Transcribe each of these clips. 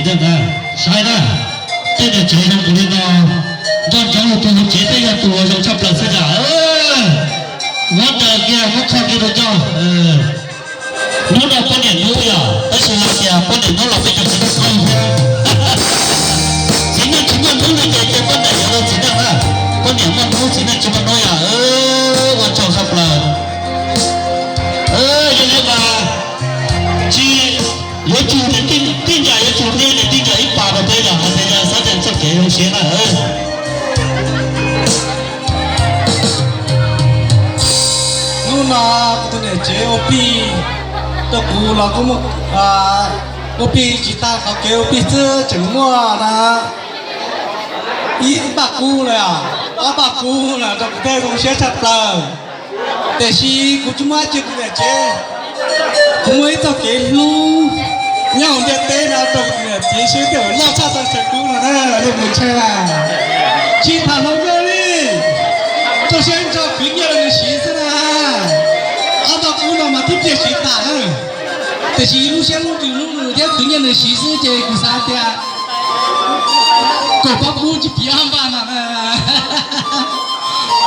Saib na, tej niam tsev zoo nkaus li no, nco ntsoov tus hauv tsev thiaj yog tus uas zoo tshaj plaws xwb na. Muab daws kiag, muab kho kiag rau coj. Hnub no poj niam hnub yom, tab sis hais tias poj niam hnub los peb cov txiv neej koj thiab. Txiv neej tsis muaj hnub li ces cia poj niam yuav rau txiv neej na. Poj niam muaj hnub, txiv neej tsis muaj hnub yom. Ua tsaug tshaj plaws. Yog li mas tsis yuav tsum tias tij ncas yuav tsum qhia niam tij ncas ib pas rau peb yom, hais tias yog xav tias txoj kev zoo siab na. Hnub no kuv tus niam tsev ua plig rau kuv los kuj muaj, ua plig tsis tas qhov kev ua plig xwb tseem muaj na ib npaj kub lawm, ob npaj kub lawm rau kuv thiaj zoo siab tshaj plaws. Tiam sis kuv tsis muaj dab tsi kuv niam tsev, kuv muaj ib txoj kev hlub nyob hauv ntiaj teb no rau kuv tus niam txiv seb tej zaum loj tshaj tau tsawg kub no na, nej mus ntshai na. Tsis tham hluas nkauj li, rau siab ntso khwv nyiaj rau nws siv xwb na. Ob npaj kub no mas tib pliag siv tas na. Tiam sis lub siab lub ntsws hlub nws thiab khwv nyiaj nws siv xwb ces kuv xav tias kaum pab kub tsis piv ob npaj no na.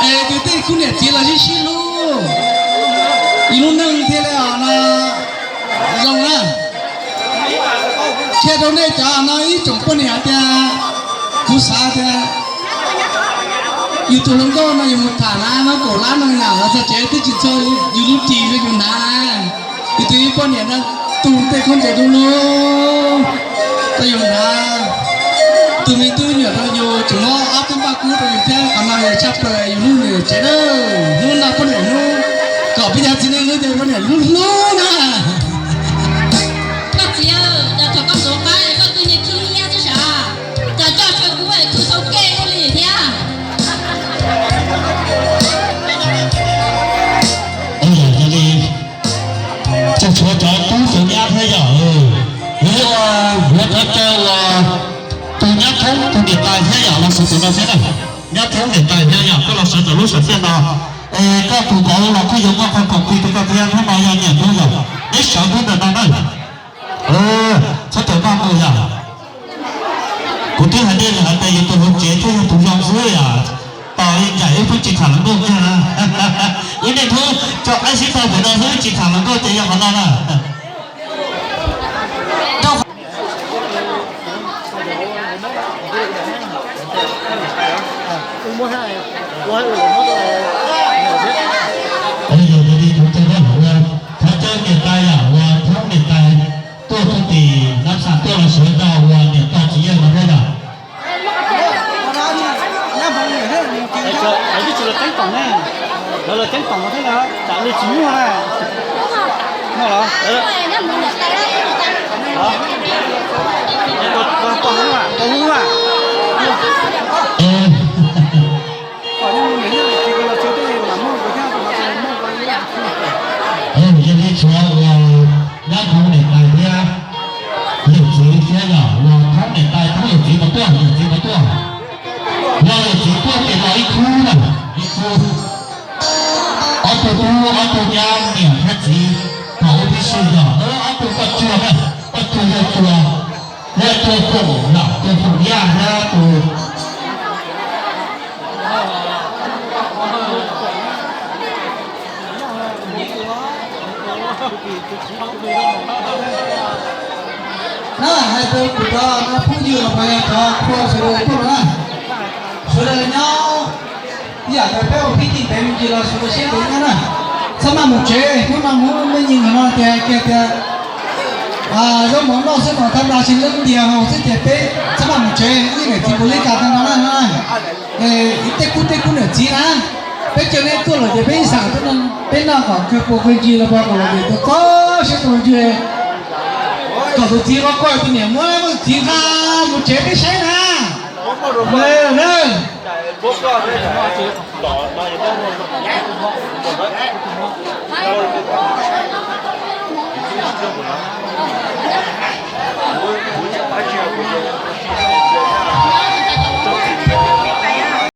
Es tus tej khub niam txiv los sib sib hlub, ib lub neej thiaj li os no zoo na. Qhia rau nej cov no ib tsoom poj niam hais tias, kuv xav tias yus tus hluas nkauj no yus mus tham na, no kaum lab no yam los txog tsev twb tsis txog yus lub ris rau yus hnav na. Yus tus ib poj niam no tu tej khaub ncaws du lug rau yus hnav, tus me tub nyuam rau yus, tseem muab ob peb npaj kub rau yus thiab, qhov no yog tshaj plaws yus lub niam tsev na. Hnub no poj niam hnub, kom peb cov txiv neej hlub cov poj niam hlub hlub na. Koj txiv, cas thaum koj ntxuav qab koj twb niag khib nyiab xwb sav, cas coj tsawg kub es khwv tau kej ua li thiab. Yog li tseem tshuav cov tub cov nyab thiab yom, yuav, yuav cov caw uas tus nyab thoob tus niam tais thiab yom, los sawv tus no thiab na. Nyab thoob niam tais thiab yom, koj los sawv ntawm lub sam thiaj no. Es koj tus vauv los kuj yuav muaj qhov khoom plig rau koj thiab, hnub no yog niam hnub yom, neb sawv hnub ntawm no na. Txhob cawm noj mus yom. Kuv twb hais nej hais tias yus tus hluav tsev thiaj yog tus zoo xwb yom. Tos li ncaim wb pheej tsis tham hluas nkauj kiag na. Wb niaj hnub tso qaib sib tog pem no xwb, wb tsis tham hluas nkauj ces yog qhov no na. Thov caw niam tais yom, uas thoob niam tais tuaj txoj tim nab xam tuaj los sawv rau uas niam tais txiv yawg no thiab yom. Lawv tsis los teeb toom ne, lawv los teeb toom no thiab na, tsam li tsis muaj na. Muaj los? Koj hu, koj hu a. Yog li tshuav uas nyab thoob niam tais thiab yawm txiv thiab yom, uas thoob niam tais thoob yawm txiv mas tuaj, yawm txiv mas tuaj. Yog yawm txiv tuaj ces los ib khub na, ib khub. Ob tug tub ob tug nyab niam thiab txiv, thaum ub tib si yog ob tug koj tsuag na, koj tsuag yog tsuag, yog tsuag foom yom, tsuag foom yaj thiab tus na. Hais rau kuv cov no phooj ywg los puas yog cov khua sawv daws tuaj no na, sawv daws nyob ib yam li peb ua pib tim pem me ntsis los sawv daws siab ntev nyob na. Txhob maj mus tsev, hnub no hnub me nyuam no tias kiag tias zaub mov noj xwb mas thaj nra tsis leej ntiag haus xwb ces peb txhob maj mus tsev, ib niam txiv npaum li cas tag nrho na. Tej khub tej khub niam txiv na, peb caw nej tuaj lawm ces peb ib xam tuaj, peb noj kom kawg puas kawg ncig los puas kom los ces tus txob siab tus ncig, kom tus txiv qhov koj tus niam muab tus txiv nqa mus tsev peb saib na.